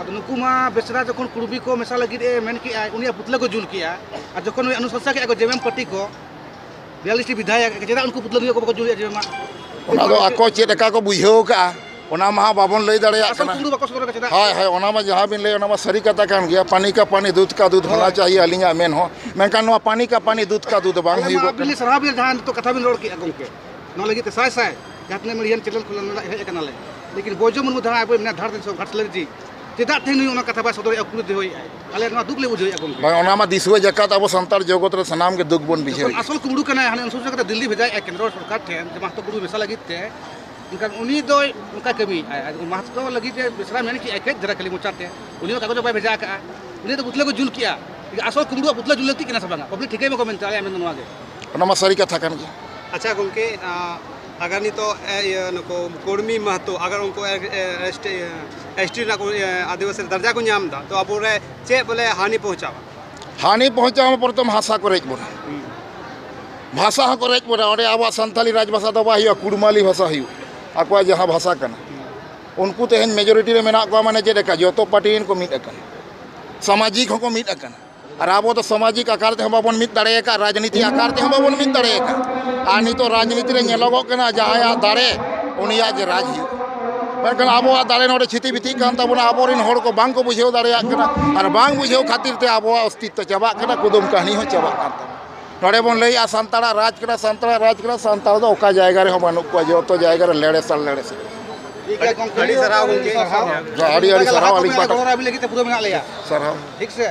ᱟᱫᱚ ᱱᱩᱠᱩ ᱢᱟ ᱵᱮᱥᱨᱟ ᱡᱚᱠᱷᱚᱱ ᱠᱩᱲᱵᱤ ᱠᱚ ᱢᱮᱥᱟ ᱞᱟᱹᱜᱤᱫ ᱮ ᱢᱮᱱ ᱠᱮᱜᱼᱟ, ᱩᱱᱤᱭᱟᱜ ᱯᱩᱛᱞᱟᱹ ᱠᱚ ᱡᱩᱞ ᱠᱮᱜᱼᱟ᱾ ᱟᱨ ᱡᱚᱠᱷᱚᱱ ᱱᱩᱭ ᱚᱱᱩᱥᱚᱝᱥᱟ ᱠᱮᱜᱼᱟ ᱠᱚ ᱡᱮ ᱮᱢ ᱮᱢ ᱯᱟᱨᱴᱤ ᱠᱚ, ᱵᱤᱭᱟᱞᱤᱥ ᱴᱤ ᱵᱤᱫᱷᱟᱭᱚᱠ, ᱪᱮᱫᱟᱜ ᱩᱱᱠᱩ ᱯᱩᱛᱞᱟᱹ ᱧᱩ ᱠᱚ ᱵᱟᱠᱚ ᱧᱩᱭᱮᱫ ᱡᱮ ᱢᱟ? ᱚᱱᱟ ᱫᱚ ᱟᱠᱚ ᱪᱮᱫ ᱞᱮᱠᱟ ᱠᱚ ᱵᱩᱡᱷᱟᱹᱣ ᱠᱟᱜᱼᱟ, ᱚᱱᱟ ᱢᱟ ᱦᱟᱸᱜ ᱵᱟᱵᱚᱱ ᱞᱟᱹᱭ ᱫᱟᱲᱮᱭᱟᱜ ᱟᱥᱚᱞ ᱠᱟᱱᱟ᱾ ᱠᱩᱢᱵᱽᱲᱩ ᱵᱟᱠᱚ ᱥᱚᱫᱚᱨ ᱠᱟᱫᱟ, ᱪᱮᱫᱟᱜ? ᱦᱳᱭ, ᱦᱳᱭ, ᱚᱱᱟ ᱢᱟ ᱡᱟᱦᱟᱸ ᱵᱤᱱ ᱞᱟᱹᱭ, ᱚᱱᱟ ᱢᱟ ᱥᱟᱹᱨᱤ ᱠᱟᱛᱷᱟ ᱠᱟᱱ ᱜᱮᱭᱟ᱾ ᱯᱟᱱᱤ ᱠᱟ ᱯᱟᱱᱤ, ᱫᱩᱫᱷ ᱠᱟ ᱫᱩᱫᱷ ᱦᱳᱭ᱾ ᱦᱳᱱᱟ ᱪᱟᱦᱤᱭᱮ, ᱟᱹᱞᱤᱧᱟᱜ ᱢᱮᱱ ᱦᱚᱸ᱾ ᱢᱮᱱᱠᱷᱟᱱ ᱱᱚᱣᱟ ᱯᱟᱱᱤ ᱠᱟ ᱯᱟᱱᱤ, ᱫᱩᱫᱷ ᱠᱟ ᱫᱩᱫᱷ ᱵᱟᱝ ᱟᱞᱮ ᱢᱟ ᱦᱩᱭᱩᱜᱚᱜ ᱟᱹᱵᱤᱱ ᱠᱟᱱᱟ᱾ ᱞᱤᱧ ᱥᱟᱨᱦᱟᱣ ᱵᱤᱱ, ᱡᱟᱦᱟᱸ ᱱᱤᱛᱚᱜ ᱠᱟᱛᱷᱟ ᱵᱤᱱ ᱨᱚᱲ ᱠᱮᱜᱼᱟ ᱜᱚᱢᱠᱮ, ᱱᱚᱣᱟ ᱞᱟᱹᱜᱤᱫ ᱛᱮ ᱥᱟᱭ ᱥᱟᱭ, ᱡᱟᱦᱟᱸ ᱛᱤᱱᱟᱹᱜ ᱢᱤᱰᱤᱭᱟᱱ ᱪᱮᱱᱮᱞ ᱠᱷᱚᱱ ᱱᱚᱰᱮ ᱦᱮᱡ ᱟᱠᱟᱱᱟᱞᱮ, ᱞᱮᱠᱤᱱ ᱵᱳᱡᱳ ᱢᱩᱨᱢᱩ ᱡᱟᱦᱟᱸ ᱟᱵᱚ ᱢᱮᱱᱟᱜ ᱫᱷᱟᱲ ᱫᱤᱥᱚᱢ ᱜᱷᱟᱴᱥᱤᱞᱟᱹ ᱨᱮ, ᱪᱮᱫᱟᱜ ᱛᱮᱦᱮᱧ ᱱᱩᱭ ᱚᱱᱟ ᱠᱟᱛᱷᱟ ᱵᱟᱭ ᱥᱚᱫᱚᱨᱮᱜᱼᱟ, ᱩᱠᱩᱨ ᱫᱚᱦᱚᱭᱮᱜᱼᱟᱭ? ᱟᱞᱮ ᱱᱚᱣᱟ ᱫᱩᱠ ᱞᱮ ᱵᱩᱡᱷᱟᱹᱣᱮᱜᱼᱟ ᱜᱚᱢᱠᱮ᱾ ᱵᱟᱝ, ᱚᱱᱟ ᱢᱟ ᱫᱤᱥᱩᱣᱟᱹ ᱡᱟᱠᱟᱛ ᱟᱵᱚ ᱥᱟᱱᱛᱟᱲ ᱡᱚᱜᱚᱛ ᱨᱮ ᱥᱟᱱᱟᱢ ᱜᱮ ᱫᱩᱠ ᱵᱚᱱ ᱡᱚᱠᱷᱚᱱ ᱵᱩᱡᱷᱟᱹᱣᱮᱜᱼᱟ᱾ ᱟᱥᱚᱞ ᱠᱩᱢᱵᱽᱲᱩ ᱠᱟᱱᱟᱭ, ᱦᱟᱱᱮ ᱚᱱᱩᱥᱩᱪᱤᱛ ᱡᱟᱠᱟᱛ ᱫᱤᱞᱞᱤ ᱵᱷᱮᱡᱟᱭᱮᱜᱼᱟᱭ ᱠᱮᱱᱫᱨᱚ ᱥᱚᱨᱠᱟᱨ ᱴᱷᱮᱱ, ᱡᱮ ᱢᱟᱦᱟᱛᱚ ᱜᱩᱨᱩ ᱢᱮᱥᱟ ᱞᱟᱹᱜᱤᱫ ᱛᱮ᱾ ᱮᱱᱠᱷᱟᱱ ᱩᱱᱤ ᱫᱚ ᱚᱱᱠᱟ ᱠᱟᱹᱢᱤᱭᱮᱜᱼᱟᱭ᱾ ᱟᱨ ᱢᱟᱦᱟᱛᱚ ᱞᱟᱹᱜᱤᱫ ᱛᱮ ᱵᱮᱥᱨᱟ ᱢᱮᱱ ᱠᱮᱜᱼᱟᱭ ᱠᱟᱹᱡ ᱫᱷᱟᱨᱟ ᱠᱷᱟᱹᱞᱤ ᱢᱚᱪᱟᱛᱮ, ᱩᱱᱤ ᱦᱚᱸ ᱠᱟᱜᱚᱡᱽ ᱵᱟᱭ ᱵᱷᱮᱡᱟ ᱟᱠᱟᱜᱼᱟ᱾ ᱩᱱᱤ ᱫᱚ ᱯᱩᱛᱞᱟᱹ ᱠᱚ ᱡᱩᱞ ᱠᱮᱜᱼᱟ᱾ ᱟᱥᱚᱞ ᱠᱩᱢᱵᱽᱲᱩᱣᱟᱜ ᱯᱩᱛᱞᱟᱹ ᱡᱩᱞ ᱞᱟᱹᱠᱛᱤ ᱠᱟᱱᱟ ᱥᱮ ᱵᱟᱝᱟ? ᱯᱟᱵᱽᱞᱤᱠ ᱴᱷᱤᱠᱟᱹᱭ ᱢᱟᱠᱚ ᱢᱮᱱᱛᱮ ᱟᱞᱮᱭᱟᱜ ᱢᱮᱱ ᱫᱚ ᱱᱚᱣᱟ ᱜᱮ᱾ ᱚᱱᱟ ᱢᱟ ᱥᱟᱹᱨᱤ ᱠᱟᱛᱷᱟ ᱠᱟᱱ ᱜᱮ᱾ ᱟᱪᱪᱷᱟ ᱜᱚᱢᱠᱮ, ᱟᱸ, ᱟᱜᱟᱨ ᱱᱤᱛᱚᱜ, ᱮ, ᱤᱭᱟᱹ, ᱱᱩᱠᱩ ᱠᱚᱨᱢᱤ ᱢᱟᱦᱟᱛᱚ, ᱟᱜᱟᱨ ᱩᱱᱠᱩ ᱮ-, ᱮ-, ᱮᱥ ᱴᱤ, ᱮ, ᱮᱥ ᱴᱤ ᱨᱮᱱᱟᱜ ᱠᱚ, ᱮ, ᱟᱹᱫᱤᱵᱟᱹᱥᱤ ᱨᱮ ᱫᱟᱨᱡᱟ ᱠᱚ ᱧᱟᱢ ᱮᱫᱟ, ᱛᱚ ᱟᱵᱚᱨᱮ ᱪᱮᱫ ᱵᱚᱞᱮ ᱦᱟᱹᱱᱤ ᱯᱚᱦᱪᱟᱣᱟ? ᱦᱟᱹᱱᱤ ᱯᱚᱦᱪᱟᱣ ᱢᱟ ᱯᱨᱚᱛᱷᱚᱢ ᱵᱷᱟᱥᱟ ᱠᱚ ᱨᱮᱡ ᱵᱚᱱᱟ᱾ ᱵᱷᱟᱥᱟ ᱦᱚᱸᱠᱚ ᱨᱮᱡ ᱵᱚᱱᱟ᱾ ᱚᱸᱰᱮ ᱟᱵᱚᱣᱟᱜ ᱥᱟᱱᱛᱟᱞᱤ ᱨᱟᱡᱽ ᱵᱷᱟᱥᱟ ᱫᱚ ᱵᱟᱭ ᱦᱩᱭᱩᱜᱼᱟ, ᱠᱩᱲᱢᱟᱞᱤ ᱵᱷᱟᱥᱟ ᱦᱩᱭᱩᱜᱼᱟ, ᱟᱠᱚᱣᱟᱜ ᱡᱟᱦᱟᱸ ᱵᱷᱟᱥᱟ ᱠᱟᱱᱟ᱾ ᱩᱱᱠᱩ ᱛᱮᱦᱮᱧ ᱢᱮᱡᱚᱨᱤᱴᱤ ᱨᱮ ᱢᱮᱱᱟᱜ ᱠᱚᱣᱟ, ᱢᱟᱱᱮ ᱪᱮᱫ ᱞᱮᱠᱟ? ᱡᱚᱛᱚ ᱯᱟᱨᱴᱤ ᱨᱮᱱ ᱠᱚ ᱢᱤᱫ ᱟᱠᱟᱱᱟ, ᱥᱟᱢᱟᱡᱤᱠ ᱦᱚᱸᱠᱚ ᱢᱤᱫ ᱟᱠᱟᱱᱟ᱾ ᱟᱨ ᱟᱵᱚ ᱫᱚ ᱥᱟᱢᱟᱡᱤᱠ ᱟᱠᱟᱨ ᱛᱮᱦᱚᱸ ᱵᱟᱵᱚᱱ ᱢᱤᱫ ᱫᱟᱲᱮ ᱟᱠᱟᱫ, ᱨᱟᱡᱽᱱᱤᱛᱤ ᱟᱠᱟᱨ ᱛᱮᱦᱚᱸ ᱵᱟᱵᱚᱱ ᱢᱤᱫ ᱫᱟᱲᱮ ᱟᱠᱟᱫ᱾ ᱟᱨ ᱱᱤᱛᱚᱜ ᱨᱟᱡᱽᱱᱤᱛᱤ ᱨᱮ ᱧᱮᱞᱚᱜᱚᱜ ᱠᱟᱱᱟ, ᱡᱟᱦᱟᱸᱭᱟᱜ ᱫᱟᱲᱮ, ᱩᱱᱤᱭᱟᱜ ᱜᱮ ᱨᱟᱡᱽ ᱦᱩᱭᱩᱜᱼᱟ᱾ ᱢᱮᱱᱠᱷᱟᱱ ᱟᱵᱚᱣᱟᱜ ᱫᱟᱲᱮ ᱱᱚᱰᱮ ᱪᱷᱤᱛᱤ ᱵᱤᱛᱤᱜ ᱠᱟᱱ ᱛᱟᱵᱚᱱᱟ, ᱟᱵᱚᱨᱮᱱ ᱦᱚᱲ ᱠᱚ ᱵᱟᱝ ᱠᱚ ᱵᱩᱡᱷᱟᱹᱣ ᱫᱟᱲᱮᱭᱟᱜ ᱠᱟᱱᱟ᱾ ᱟᱨ ᱵᱟᱝ ᱵᱩᱡᱷᱟᱹᱣ ᱠᱷᱟᱹᱛᱤᱨ ᱛᱮ ᱟᱵᱚᱣᱟᱜ ᱚᱥᱛᱤᱛᱛᱚ ᱪᱟᱵᱟᱜ ᱠᱟᱱᱟ, ᱠᱩᱫᱩᱢ ᱠᱟᱹᱦᱱᱤ ᱦᱚᱸ ᱪᱟᱵᱟᱜ ᱠᱟᱱ ᱛᱟᱵᱚᱱᱟ᱾ ᱱᱚᱰᱮ ᱵᱚᱱ ᱞᱟᱹᱭᱮᱜᱼᱟ ᱥᱟᱱᱛᱟᱲᱟᱜ ᱨᱟᱡᱽ ᱠᱟᱱᱟ, ᱥᱟᱱᱛᱟᱲᱟᱜ ᱨᱟᱡᱽ ᱠᱟᱱᱟ, ᱥᱟᱱᱛᱟᱲ ᱫᱚ ᱚᱠᱟ ᱡᱟᱭᱜᱟ ᱨᱮᱦᱚᱸ ᱵᱟᱹᱱᱩᱜ ᱠᱚᱣᱟ, ᱡᱚᱛᱚ ᱡᱟᱭᱜᱟ ᱨᱮ ᱞᱮᱲᱮᱥ ᱟᱨ ᱞᱮᱲᱮᱥ᱾ ᱴᱷᱤᱠ ᱜᱮᱭᱟ ᱜᱚᱢᱠᱮ, ᱟᱹᱰᱤ ᱥᱟᱨᱦᱟᱣ ᱜᱚᱢᱠᱮ᱾ ᱥᱟᱨᱦᱟᱣ᱾ ᱟᱹᱰᱤ, ᱟᱹᱰᱤ ᱥᱟᱨᱦᱟᱣ ᱟᱹᱞᱤᱧ ᱯᱟᱦᱴᱟ᱾ ᱜᱚᱲᱚ ᱟᱹᱵᱤᱱ ᱞᱟᱹᱜᱤᱫ ᱛᱮ ᱯᱩᱨᱟᱹ ᱢᱮᱱᱟᱜ ᱞᱮᱭᱟ᱾ ᱥᱟᱨᱦᱟᱣ᱾ ᱴᱷᱤᱠ ᱥᱮ?